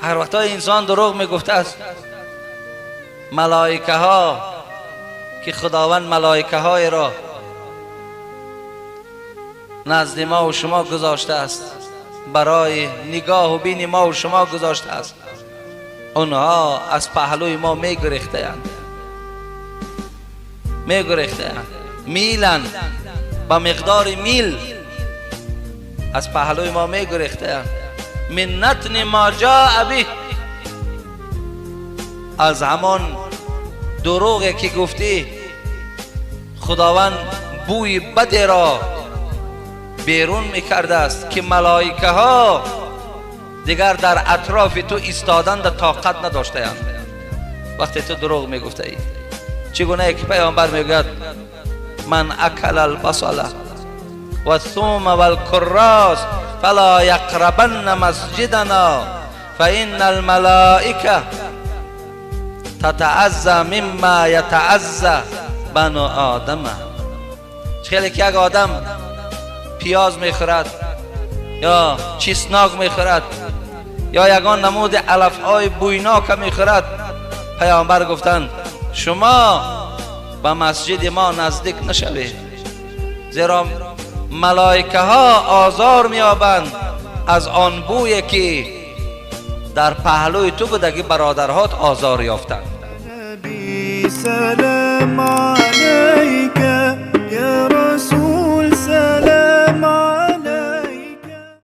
Ҳар вақто инсон дурӯғ мегуфтааст, малоикаҳо, ки Худованд малоикаҳоеро назди мо ва шумо гузоштааст, барои нигоҳу бини мо ва шумо гузоштааст, онҳо аз паҳлӯи мо мегурехтаанд, мегурехтаанд, милан ба миқдори мил аз паҳлӯи мо мегурехтаанд. Мин натни ма ҷаа биҳ, аз ҳамон дурӯғе ки гуфтӣ, Худованд бӯи бадеро берун мекардааст, ки малоикаҳо дигар дар атрофи ту истоданда тоқат надоштаанд, вақте ту дурӯғ мегуфтаӣ. Чӣ гунае ки Паёмбар мегӯяд: «Ман акала албасала вассума валкуррос фала яқрабанна масҷидана, фаинна алмалоика татаазза мимма ятаазза бану одама». Хеле ки як одам пиёз мехӯрад ё чеснок мехӯрад ё ягон намуди алафҳои бӯйнока мехӯрад, Паёмбар гуфтанд: «Шумо ба масҷиди мо наздик нашавед, зеро малоикаҳо озор меёбанд аз он бӯе, ки дар паҳлӯи ту будаги бародарҳот озор ёфтанд». سلام عليك يا رسول، سلام عليك.